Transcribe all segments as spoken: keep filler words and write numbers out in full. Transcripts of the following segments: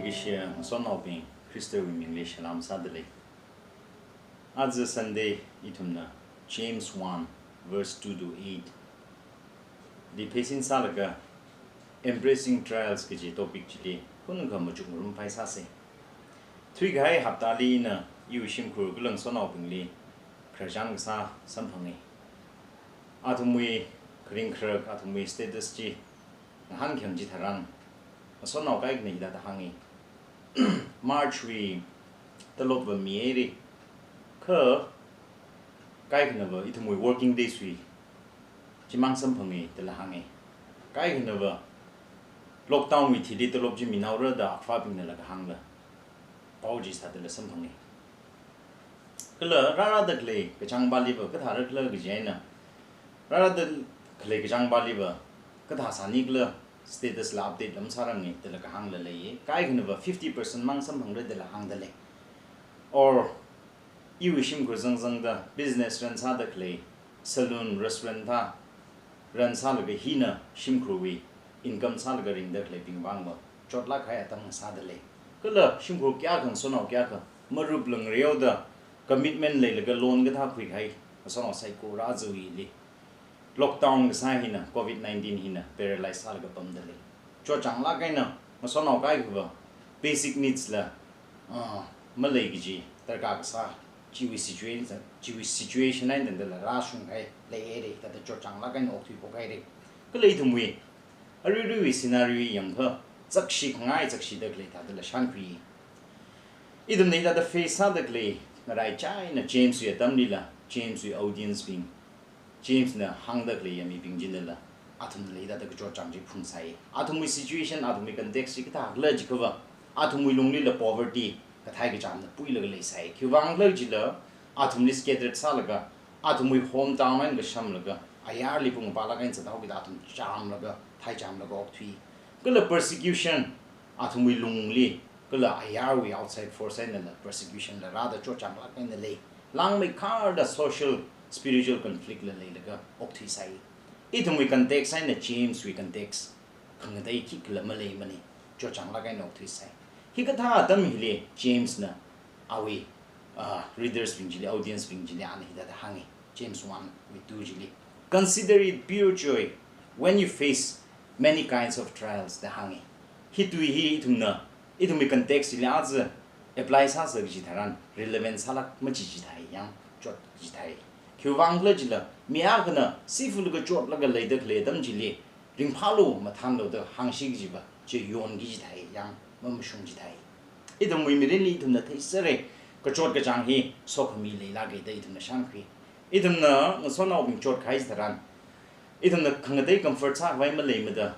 Ishi ngasotnaobing, Khristawui mingli salam sādalei. Aja Sunday ithumna James one verse two to eight li pheisin sālaga embracing trials kaji topic chili hunakha machukngarum phai sāsei. Thuikahai haptali ina iwui shimkhur kala ngasotnaobingli khararchan kasā samphanga. Athumwui kharing kharak, athumwui status chi ngahānkhem chitharan, ngasotnao kaikhana hithāda hānga. March wui tolopva mihaira, kha kaikhanava ithumwui working days wui chimang samphanga dala hānga. Kaikhanava lockdown wui thili tolop chi minaora da akhavābingnala kahāngla pao chi sādala samphanga. Kala rārada khalei kachāngpaliva kathāra khala kaji eina, rārada khalei kachāngpaliva kathā sāni khala status la update lam sāranga dala kahāngla leiya. Kaikhanava fifty percent mang samphangra dala hāngdalei. Or iwui shimkhur zangzangda business run sāda khalei, saloon, restaurant thā run sālaga hina shimkhurwui income sālaga ringda khaleibing vangva chotlāk kahai atam ngasādalei. Kala shimkhur kayākha, ngasotnao kayākha marup langreoda commitment leilaga loan kathā khuikahai ngasotnao saikora ajawuili lockdown kasā hina, covid nineteen hina paralyze sālaga pamdalei. Chotchānglāk eina ngasotnao kaikhava basic needs la, ah, malei kaji darkar kasā, chiwui situation, chiwui situation eina tangdala rāshung kahai leihaira, thāda chotchānglāk eina okthui phok haira. Kala ithumwui aruiruiwui scenario yangkha zakshi khangai, zakshida khalei thādala shānkhui. Ithumna hithāda face sāda khalei ngarai china James wui atamlila, James wui audience bing, James na hāngda khalei yāmibing chinala athumnala hithāda kachotchāng chi phungsai. Athumwui situation, athumwui context chi kathā khala jiakhava, athumwui lunglila poverty, kathai kachamna puilaga leisai. Khiwuivang khala jila athumli scattered sālaga, athumwui hometown eina kashamlaga, ayarli pung pālaga eina zathaokida athum chamlaga, thai chamlaga okthui. Kala persecution, athumwui lungli, kala ayarwui outside force einala persecution la rāda chotchānglāk eina lei. Langmeikharda social, spiritual conflict la leilaga okthuisai. Ithumwui context eina James wui context khangatei khikhala maleimana, chotchānglāk eina okthuisai. Hikathā atam hili James na awui, ah, readers bing chili, audience bing chili ana hithāda hānga, James one wui two chili, "Consider it pure joy when you face many kinds of trials," da hānga. Hi tui hi ithumna, ithumwui context chili aja apply sāsa kaji tharan relevant sālāk machichithei yang, chotchithei. Khiwuivang khala jila mi akhana sifulaga chotlaga leida khalei atam chili ringphālu mathānlu da hāngshi kajiva chi yonki chithei yang, mamashung chithei. Ithumwui mirinli ithumna theisera, kachot kachāng hi sokhami leilāka da ithumna shānkhui. Ithumna ngasotnaobing chotkahai tharan, ithumna khangatei comfort sākhavai maleimada,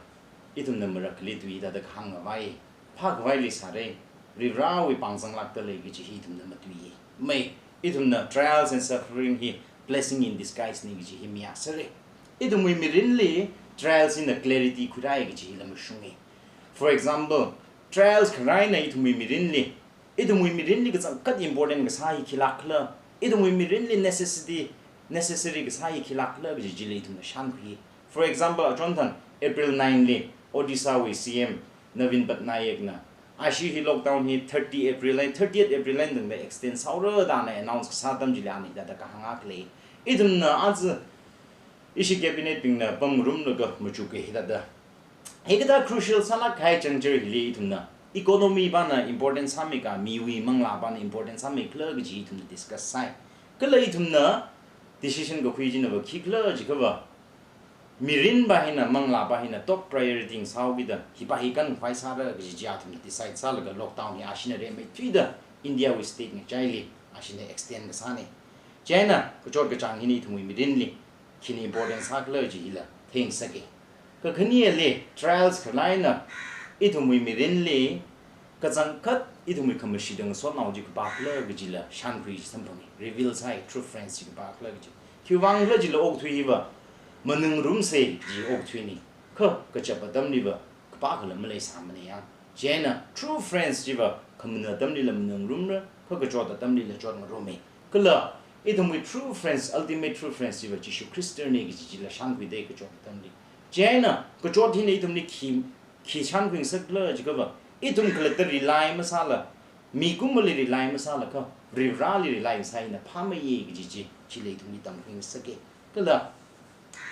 ithumna marakhali tui hithāda kahāng ngavai, phākhavaili sāra, Varivarāwui pāng zanglākda lei kaji hi ithumna matuiya. Mai, ithumna trials and suffering hi blessing in disguise na kaji hi mayāsera. Ithumwui mirinli trials hina clarity khuirai kaji hila mashunga. For example, trials kharā eina ithumwui mirinli, ithumwui mirinli kachangkhat important kasā hi khilāk khala, ithumwui mirinli necessity, necessary kasā hi khilāk khala kaji chili ithumna shānkhui. For example, achonthang April nine li Odisha wui C M Naveen Patnaik na, ashi hi lockdown hi thirty April eina, thirtieth April eina tangda extend sāhaora da ana announce kasā atam chili ana hithāda kahāng akha lei. Ithumna aja ishi cabinet bingna pamngarumlaga machuka hithāda. Hikathā crucial sālāk kahai juncture hili ithumna economy pana important sāmeika, miwui manglā pana important sāmeikhala kaji ithumna discuss sai. Kala ithumna decision kakhui chinava khikhala jiakhava, mirinva hina, manglāva hina top priority ngasāhaokida, hiva hi kankhavai sāra kaji chi athumna decide sālaga lockdown hi ashina rimeithuida India wui state ngachaili ashina extend kasāna. Chieina kachot kachāng hina ithumwui mirinli khina important sākhala kaji hila theingasaka. Kakhaneli, trials kharā eina ithumwui mirinli kachangkhat ithumwui khamashida ngasotnao chi khipākhala kajila shānkhui chi samphanga, reveal sai, true friends chi khipākhala kaji. Khiwuivang khala jila okathui hiva manungngarumsa kaji okathuina. Kha kachap atamliva khipākhala maleisāmana yang. Chieina true friends chiva khamana atamlila manungngarumra, kha kachot atamlila chotngaruma. Kala ithumwui true friends, ultimate true friends chiva Jishu Khristana kaji chila shānkhuida kachot atamli. Chieina kachot hina ithumli khi, khi shānkhuingasakhala jiakhava, Ithum khalatta rely masāla, mikumoli rely masāla kha, Varivarali rely sāi eina phāmeiya kaji chi, chili ithumli tamkhuingasaka. Kala,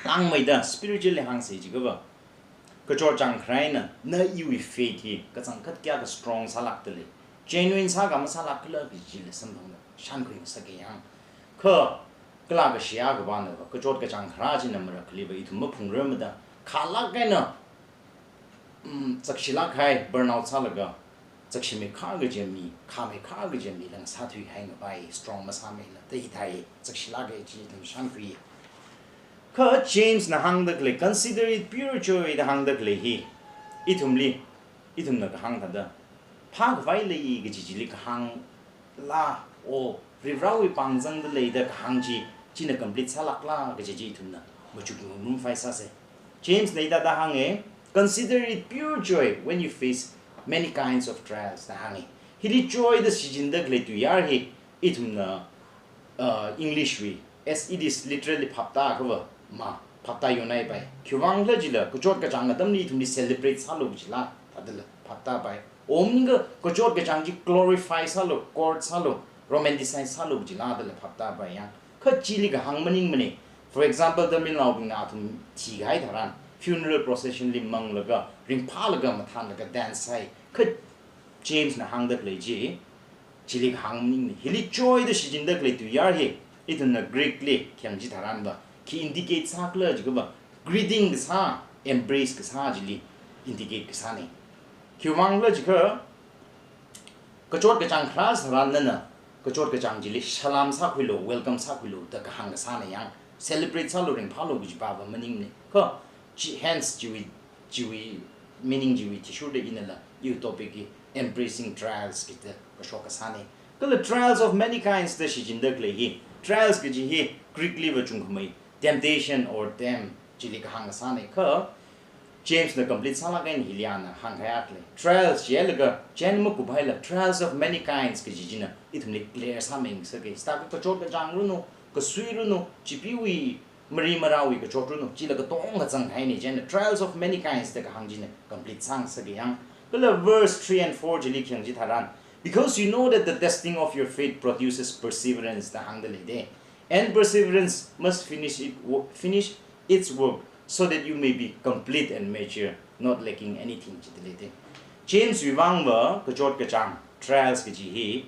langmeida spiritually hāngsa chiakhava, kachot kachāng kharā eina, na iwui faith hi kachangkhat kayākha strong sālākdalei, genuine sākha masālākkhala kaji chila samphangda shānkhuingasaka yang. Kha, kala kashiya kavāna va, kachot kachāng kharā china marakhaliva ithum maphungrarmada, khalāk eina, um, zakshilāk kahai, burnout sālaga, zakshimeikhar kaji mi, khameikhar kaji mi lang sāthuihai ngapai, strong masāmeila, da hithāi, zakshilāk kahai chi ithum shānkhui. Kha James na hāngda khalei, "Consider it pure joy" da hāngda khalei hi, ithumli, ithumna kahāng thāda, phākhavai lei kaji chili kahāng la, o, Varivarawui pāng zangda lei da kahāng chi, china complete sālākla kaji chi ithumna machukngarumphai sāsa. James na hithāda hānga, "Consider it pure joy when you face many kinds of trials," da hānga. Hili joy da shichinda khalei tuiyār hi, ithumna, uh, English wui, as it is literally phaptāakhava, ma, phaptāyonhaipai. Khiwuivang khala jila, kachot kachāng atamli ithumli celebrate sālu kajila, thādala phaptāpai. Om ningkha kachot kachāng chi glorify sālu, court sālu, romanticize sālu kajila dala phaptāpai yang. Kha chili kahāng maningmana. For example, Tamil Nadu bingna athum thikahai tharan, funeral procession li manglaga, ringphālaga, mathānlaga dance sāi. Kha James na hāngda khalei chi, chili kahāng maningmana. Hili joy da shichinda khalei tuiyār hi, ithumna Greek li khayang chitharanva, khi indicate sākhala chiakhava, greeting kasā, embrace kasā chili indicate kasāna. Khiwuivang khala chiakha, kachot kachāng kharā tharan nana, kachot kachāng chili salam sākhuilu, welcome sākhuilu da kahāng kasāna yang, celebrate sālu, ringphālu kajiva maningmana. Kha, chi, hence chiwui, chiwui meaning chiwui athishurda inala, iwui topic hi embracing trials kaji da kashok kasāna. Kala trials of many kinds da shichinda khalei hi, trials kaji hi Greek liva chungkhamei, temptation or tempt chili kahāng kasāna. Kha James na complete sālāk eina hili ana hāngkahai akha lei. Trials jilaga, chieina makuphaila, trials of many kinds kaji china ithumli clear sāmingasaka. Sāda kachot kachāng ranu, kasui ranu, chipeewui, mari marāwui kachot ranu, chila katonga zanghaina, chieina trials of many kinds da kahāng china complete sāngasaka yang. Kala verse three and four chili khayang chitharan, "Because you know that the testing of your faith produces perseverance," da hāngda leida. "And perseverance must finish it wo-, finish its work, so that you may be complete and mature, not lacking anything," jida leida. James wui vangva kachot kachāng, trials kaji hi,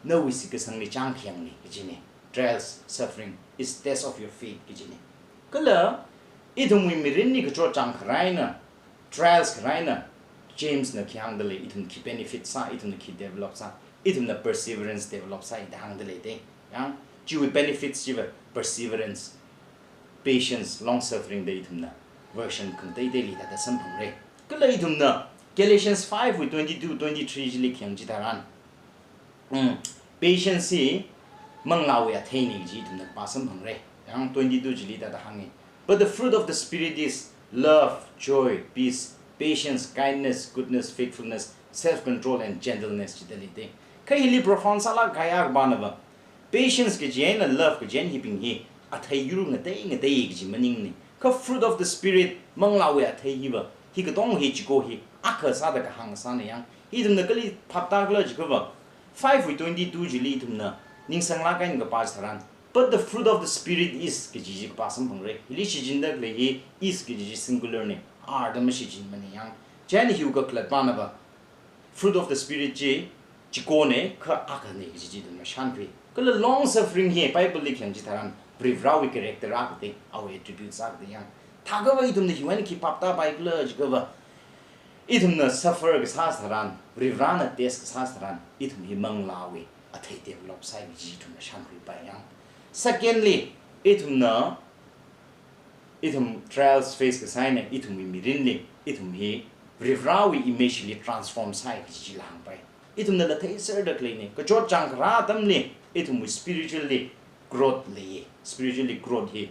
nawui shitkasangli chāngkhayangna kajina. Trials, suffering, is test of your faith kajina. Kala, ithumwui mirinli kachot kachāng kharā eina, trials kharā eina, James na khi hāngda lei, ithum khi benefit sā, ithumna khi develop sā, ithumna perseverance develop sāi da hāngda leida. Yang, chiwui benefits chiva perseverance, patience, long suffering da ithumna version khangateiteili thāda samphangra. Kala ithumna Galatians five wui twenty-two, twenty-three chili khayang chitharan, mm, patience hi manglāwui atheina kaji ithumna pā samphangra. Yang twenty-two chili thāda hānga, "But the fruit of the Spirit is love, joy, peace, patience, kindness, goodness, faithfulness, self-control, and gentleness," jida leida. Kha hili profound sālāk kahai akha pānava, patience kaji eina love kaji eina hibing hi athei yur ngatei ngatei kaji maningmana. Kha fruit of the Spirit, manglāwui athei hiva, hi katonga hi chiko hi akha sāda kahāng kasāna yang. Hi ithumna kali phaptākhala chiakhava, five wui twenty-two chili ithumna ningsanglāk eina kapā chitharan, "But the fruit of the Spirit is," kaji chi kapā samphangra. Hili shichinda khalei hi is kaji chi singular na, R da mashichinmana yang. Chieina hiwui kakhalat pānava, fruit of the Spirit chi chikona, kha akhana kaji chi ithumna shānkhui. Kala long suffering hi Bible li khayang chitharan Varivarawui character akhada, awui attributes akhada yang. Thākha va ithumna hiwui eina khi phaptāpaikhala chiakhava, ithumna suffer kasā tharan, Varivarana test kasā tharan, ithum hi manglāwui athei develop sāi kaji ithumna shānkhuipai yang. Secondly, ithumna, ithum trials face kasā eina ithumwui mirinli, ithum hi Varivarawui image li transform sāi kaji chila hāngpai. Ithumnala theiserda khaleina, kachot kachāng kharā atamli, ithumwui spiritually growth leiya. Spiritually growth hi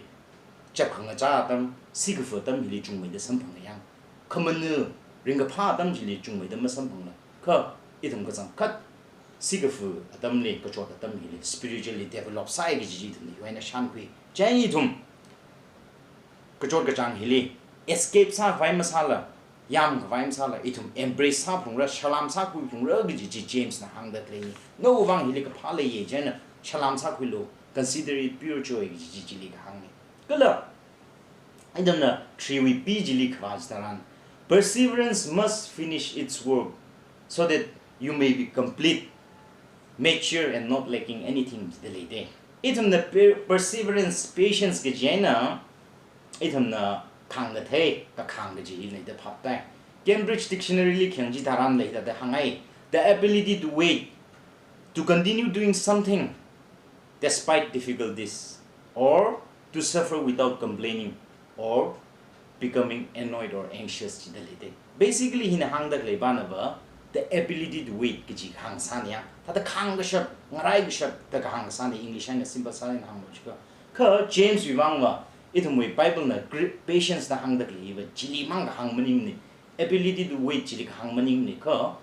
chap khangachā atam, sikafa atam hili chungmeida samphanga yang. Khamanu, ringkaphā atam chili chungmeida masamphangla, kha ithum kachangkhat sikafa atamli, kachot atam hili spiritually develop sāi kaji chi ithumna hiwui eina shānkhui. Chieina ithum kachot kachāng hili escape sākhavai masāla, yamkhavai masāla, ithum embrace sāphalungra, salam sākhuiphalungra kaji chi James na hāngda khalei. Nawui vang hili kaphā leiya, chieina salam sākhuilu, consider it pure joy kaji chi chili kahāngna. Kala, ithumna three wui B chili kavā chitharan, "Perseverance must finish its work so that you may be complete, mature and not lacking anything," da leida. Ithumna per-, perseverance, patience kaji eina, ithumna khāngkathei, kakhāng kaji hi leida phaptai. Cambridge Dictionary li khayang chitharan leida da hāngai, "The ability to wait, to continue doing something despite difficulties, or to suffer without complaining, or becoming annoyed or anxious," chida leida. Basically, hina hāngda khalei pānava, the ability to wait kaji hāngsāna yang. Thāda khāngkashap, ngaraikashap, da kahāng kasāna, English eina simple sālāk eina hānglu jiakha. Kha James wui vangva, ithumwui Bible na Greek patience na hāngda khaleiva, chili mang kahāng maningmana, ability to wait chili kahāng maningmana. Kha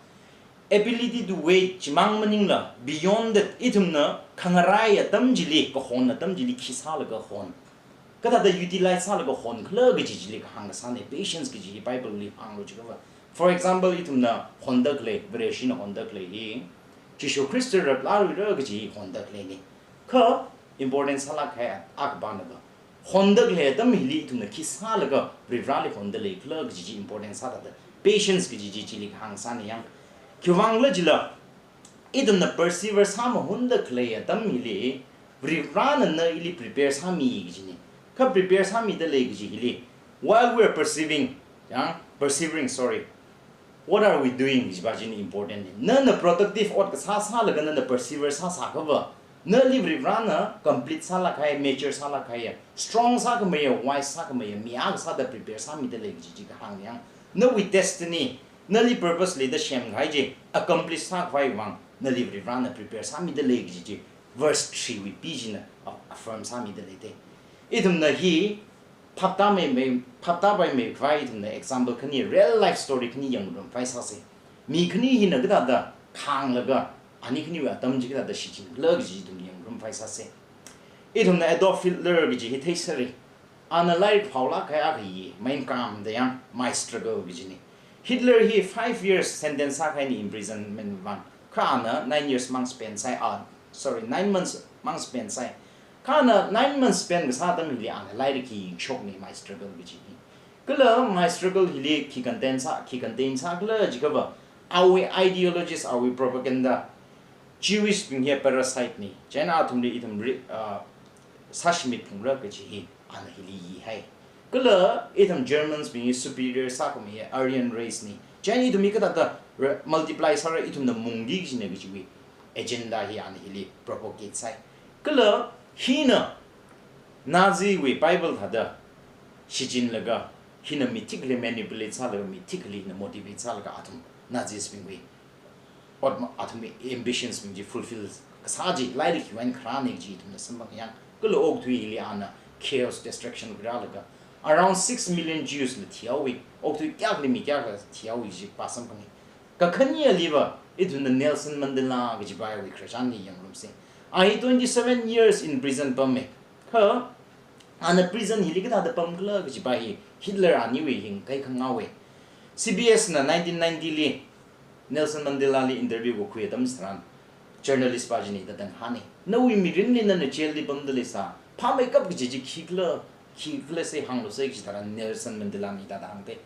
ability to wait chimang maningla, beyond that, ithumna khangarai atam chili, kahon atam chili khi sālaga hon, kathāda utilize sālaga honkhala kaji chili kahāng kasāna, patience kaji hi Bible li hānglu jiakhava. For example, ithumna honda khalei, Vareshina honda khalei hi, Jishu Khrista raplaruira kaji hi honda khaleina. Kha important sālāk kahai akha pānava, honda khalei atam hili ithumna khi sālaga Varivarali honda leikhala kaji chi important sāda, patience kaji chi chili kahāng sāna yang. Khiwuivangkhala jila, ithumna persevere sāmahonda khalei atam hili, Varivarana na ili prepare sāmi kajina. Kha prepare sāmida lei kaji hili, while we are perceiving, yang, persevering, sorry, what are we doing? Kajiva china important na. Nana productive ot kasā sālaga nana persevere sāsākhava, nali Varivarana complete sālāk kahai, mature sālāk kahai, strong sākhameiya, wise sākhameiya mi akha sāda prepare sāmida lei kaji chi kahāngna yang. Nawui destiny, nali purpose leida semkahai chi accomplish sākhavai vang, nali Varivarana prepare sāmida lei kaji chi verse three wui B china a-, affirm sāmida leida. Ithumna hi phaptāmeimei, phaptāpaimeikhavai ithumna example khani, real life story khani yangngarumpai sāsa. Mi khani hina kathāda khānglaga, ani khaniwui atam chi kathāda shichinkhala kaji ithum yangngarumpai sāsa. Ithumna Adolf Hitler kaji hi theisera. Ana lairik phaolāk kahai akha hi, Mein Kampf da yang, My Struggle kajina. Hitler hi five years sentence sākahaina imprisonment vang. Kha ana nine years mang spend sāi, ah, sorry, nine months mang spend sāi. Kha ana nine months spend kasā atam hili ana lairik hi shokna, My Struggle kaji hi. Kala My Struggle hili khi content sā, khi content sākhala jiakhava, awui ideologies, awui propaganda, Jewish bing hi parasite na, chieina athumli ithum ri-, ah, sāshimit phungra kaji hi ana hili yihai. Kala ithum Germans bing hi superior sākhamei Aryan race na, chieina ithum hi kathāda re-, multiply sāra, ithumna mungki kajina kajiwui agenda hi ana hili propagate sāi. Kala hina Nazi wui Bible thāda shichinlaga, hina mi thikli manipulate sālaga, mi thikli hina motivate sālaga athum Nazis bingwui ot ma-, athumwui ambitions bing chi fulfill kasā chi lairik hiwui eina kharāna kaji ithumna samphang yang. Kala okathui hili ana chaos, destruction khuirālaga around six million Jews la thihaowa, okathui kayākhali mi kayākha thihaowa kaji pā samphanga. Kakhaneliva, ithumna Nelson Mandela kajiva awui khararchan hi yangngarumsa. A hi twenty-seven years in prison pama. Kha ana prison hili kathāda pamkhala kajiva hi Hitler aniwui hingkahai khangaowa. C B S na nineteen ninety li Nelson Mandela li interview kakhui atam tharan, journalist pā china hithāda hānga. Nawui mirinli nana jail li pamda leisā, phāmeikap kaji chi khikhala, khikhala sei hānglu sei kaji tharan Nelson Mandela na hithāda hānga.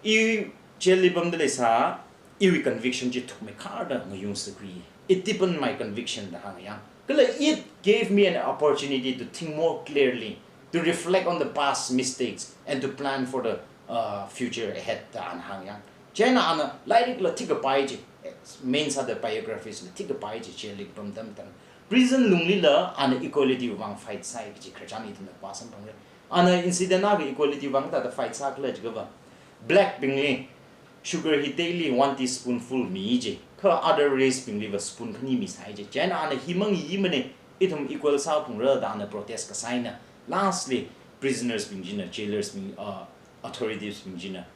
I jail li pamda leisā, iwui conviction chi thukmeikharda ngayung sākhui. It deepened my conviction da hānga yang. Kala it gave me an opportunity to think more clearly, to reflect on the past mistakes and to plan for the, uh, future ahead da ana hānga yang. Chieina ana lairik la thikapai chi, main sāda biographies la thikapai chi, jail li kapam atam tharan. Prison lungli la ana equality vang fight sāi kaji khararchan ithumna pā samphangra. Ana incident akha equality vang kathāda fight sākhala jiakhava, black bingli sugar hi daily one teaspoonful mi ji, kha other race bingliva spoon khani misai ji. Chieina ana hi mangi mana, ithum equal sāphungra da ana protest kasā eina, lastly prisoners bing china, jailers bing, uh, authorities bing china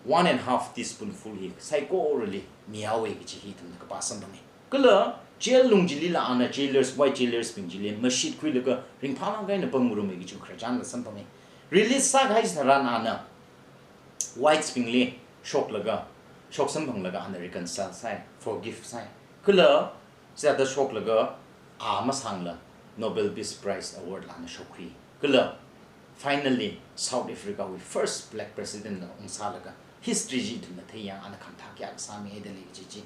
one and half teaspoonful hi saikorali mihaowa kaji hi ithumna kapā samphanga. Kala jail lung chilila ana jailers, white jailers bing chili mashitkhuilaga ringphālāk eina pamngaruma kaji khararchan la samphanga. Release sākahai tharan ana Whites bingli shoklaga, shoksamphanglaga ana reconcile sai, forgive sai. Kala, chithāda shoklaga, a masāngla Nobel Peace Prize Award la ana shokkhui. Kala, finally, South Africa wui first black president la ungsālaga, history chi ithumna theiya, ana khamathā kayākha sāmi da lei chi chi.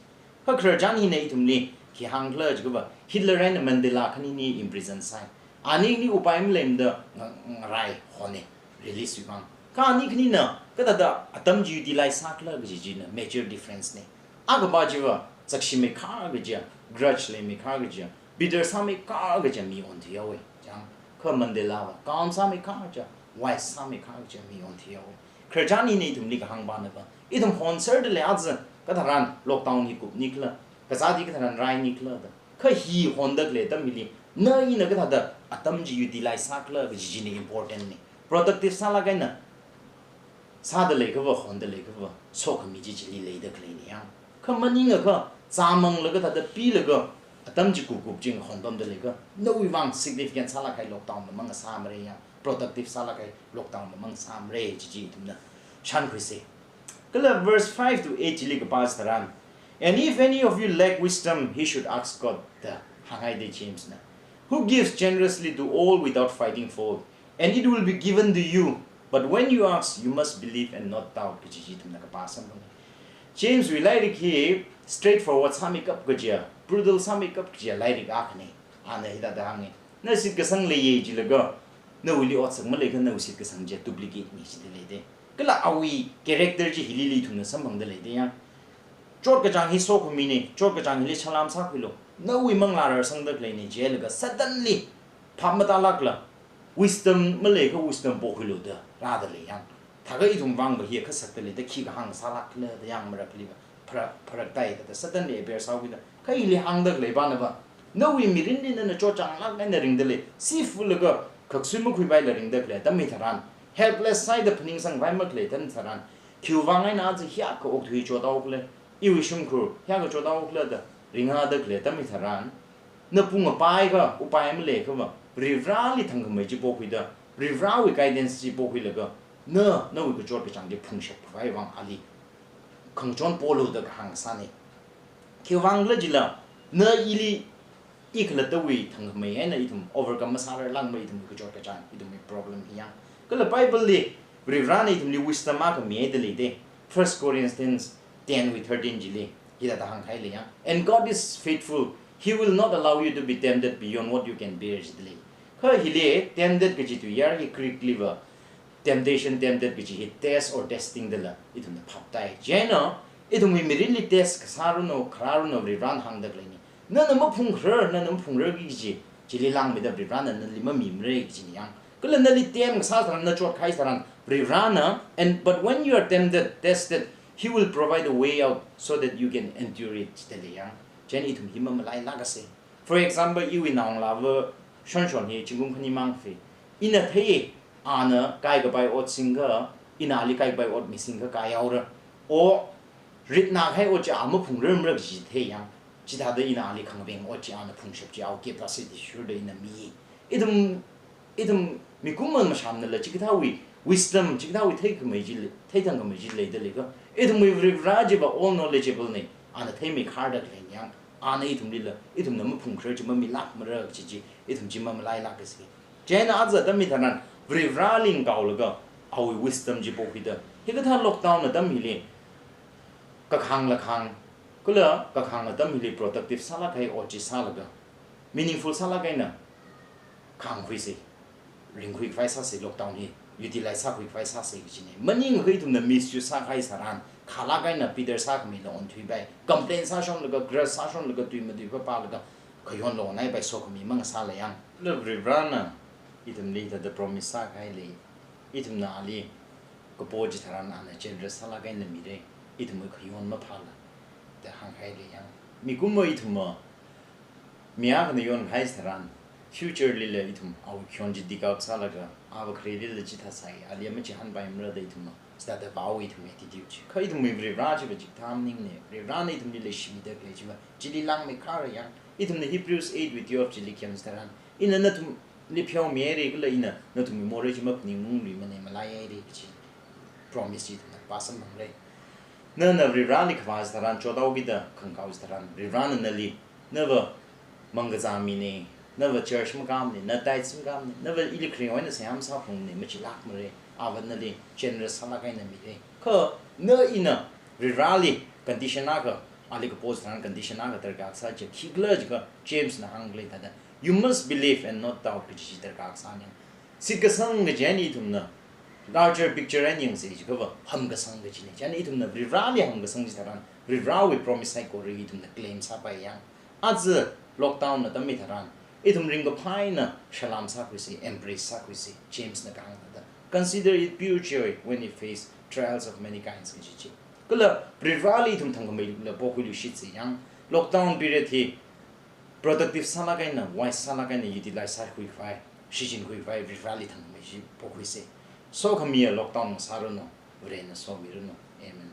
Kha khararchan hina ithumli khi hāngkhala jiakha va, Hitler eina Mandela khanini imprison sai. Anini upai maleimada nga-, ngarai hone, release wui vang. Kha ani khanina, kathāda atam chi utilize sākhala kaji china major difference ne. Akha pa chiva, zakshimeikhar kajiya, grudge leimeikhar kajiya, bitter sāmeikhar kajiya mi onthuihaowe. Chang, kha Mandela va, calm sāmeikhar kajiya, wise sāmeikhar kajiya mi onthuihaowe. Khararchan hina ithumli kahāng pana va, ithum honserda lei aja, katharan lockdown hi kupnikhala, kazāt hi katharan rainikhala da. Kha hi honda khalei atam hili, na ina kathāda atam chi utilize sākhala kaji china important ne. Productive sālāk eina sāda leiakha va, honda leiakha va, sokhami chi chili leida khalei ne yang. Kha maningakha, zāmanglaga thāda pilaga, atam chi kupkup chi ngahonpamda leiakha, nawui vang significant sālāk kahai lockdown mamang sāmara yang, productive sālāk kahai lockdown mamang sāmara chi chi ithumna shānkhuise. Kala verse five to eight chili kapā tharan, "And if any of you lack wisdom, he should ask God," da hānghai de James na, "who gives generously to all without finding fault, and it will be given to you. But when you ask, you must believe and not doubt," kaji chi ithumna kapā samphang. James wui lairik hi straightforward sāmeikap kajiya, brutal sāmeikap kajiya lairik akhane. Ana hithāda hānge. Na shitkasang leiye jilaga, nawuili otsak maleiakha nawui shitkasang chi duplicate ne jida lei de. Kala awui character chi hilili ithumna samphangda lei de yang. Chotkachāng hi sokhamine, chotkachāng hili salam sākhuilu. Nawui manglā rarsangda khaleine jilaga suddenly phap matālākla, wisdom maleiakha wisdom pokhuilu da rāda lei yang. Thākha ithum vang va hi kha sakta lei da khi kahāng sālākhala da yang marakhali va pharak, pharaktai da, da suddenly appear sākhuida. Kha hili hāngda khalei pana va, nawui mirinli nana chotchānglāk eina ringda lei, sifulaga khaksui makhuipaila ringda khalei atam hitharan, helpless sāhaida phaningsangpai makhalei atam tharan, khiwui vang eina aja hiyākha okathui chothaokhala, iwui shimkhur hiyākha chothaokhala da ringda khalei atam hitharan, na pung apai kha, upai maleiakha va, Varivarāli thangkhamei chi pokhuida, Varivarāwui guidance chi pokhuilaga, na, nawui kachot kachāng chi phungshap khavai vang ali khangachon polu da kahāng sāne. Khiwui vangkhala jila, na ili, i khalattawui thangkhamei eina ithum overcome masārarlākmara ithumwui kachot kachāng, ithumwui problem hi yang. Kala Bible li, Varivarāna ithumli wisdom akha mihaida lei de. First Corinthians ten wui thirteen chili, hithāda hāngkahai lei yang. "And God is faithful. He will not allow you to be tempted beyond what you can bear," jida lei. Kha hili tempted kaji tuiyār hi Greek li va, temptation, tempted kaji hi test or testing dala ithumna phaptai. Chieina, ithumwui mirinli test kasā ranu, kharā ranu Varivarāna hāngda khaleine. Nana maphungkharar, nana maphungrarki kaji, chili langmeida Varivarāna nali mamimara kajine yang. Kala nali temp kasā tharan, na chotkahai tharan, Varivarāna, and, "But when you are tempted, tested, He will provide a way out so that you can endure it," jida lei yang. Chieina ithum hi mamalailākase. For example, iwui naongalāva Shonshon hi zingkum khani mang fei. Ina thei, ana kaikapai ot singkha, ina ali kaikapai ot misingkha kaihaora. O, ritna kahai ot chi a maphungrarmara kaji thei yang. Chithāda ina ali khangaveng ot chi ana phungshap chi awui capacity shuda ina mi. Ithum, ithum mikumo mashāmnala chikathāwui wisdom, chikathāwui theikhamei chi lei, theithangkhamei chi leida leiakha, ithumwui Varivarā chiva all knowledgeable ne, ana theimeikhar da khalei yang, ana ithumlila, ithumna maphungkharar chi mamilākmara kaji chi, ithum chi mamalailākase. Chieina aja atam hitharan, Varivarāli ngaoklaga, awui wisdom chi pokhuida, hikathā lockdown atam hili, kakhāngla khāng, kala kakhāng atam hili productive sālāk kahai ot chi sālaga, meaningful sālāk eina khāngkhuise, ringkhui khavai sāse, lockdown hi utilize sākhui khavai sāse kajine. Maningakha ithumna misuse sākahai tharan, khalāk eina bitter sākhami la onthuipai, complain sāshonlaga, grudge sāshonlaga, tui matui papalaga, khayon la onhaipai, sokhami mang sāla yang. Kala Varivarāna ithumli thāda promise sākahai lei, ithumna ali kapo chitharan ana generous sālāk eina mira, ithumwui khayon maphāla da hāngkahai lei yang. Mikumo ithumva, mi akhana yonkahai tharan, future lila ithum awui khayon chi dig out sālaga, ava kharelila chithā sai, ali machihānpaimara da ithumva, chithāda vāhaowa ithumwui attitude chi. Kha ithumwui Varivarā chiva chikathā maningne, Varivarāna ithumli leishimida khalei chiva, chili langmeikhar yang. Ithumna Hebrews eight wui twelve chili khem tharan, ina nathumli pheomihaira kala ina nathumwui morei chi maphaningungluimane, malaihaira kaji. promise chi ithumna pāsamphangra. Nana Varivarali khavā chitharan, chothaokida khangakao chitharan, Varivarana nali, nava mangkazā mina, nava church makamana, na tithes makamana, nava ili kharing eina seihā masāphalunga, machilākmara, Avāna nali generous sālāk eina mira. Kha na ina Varivarali condition akha, ali kapo chitharan condition akha darkar sā chi, khikhala jiakha Jamesna hāngkhalei thāda, "You must believe and not doubt," kaji chi darkar sāna. Shitkasang kaji eina ithumna larger picture eina yangsa jiakhava hamkasang kajina. Chieina ithumna Varivarali hamkasang chitharan, Varivarawui promise saikora ithumna claim sāpaiya. Aja lockdown atam hitharan, ithum ringkaphā eina salām sākhuisa, embrace sākhuisa, Jamesna kahāng thāda, "Consider it pure joy when you face trials of many kinds," kaji chi. Kala Varivarali ithum thangkhameila pokhuiluishitsa yang, lockdown period hi productive sālāk eina, wise sālāk eina utilize sākhuikhavai, shichinkhuikhavai, Varivarali thangkhamei chi pokhuisa. Sokhamiya lockdown sāranu, Varena somiranu. Amen.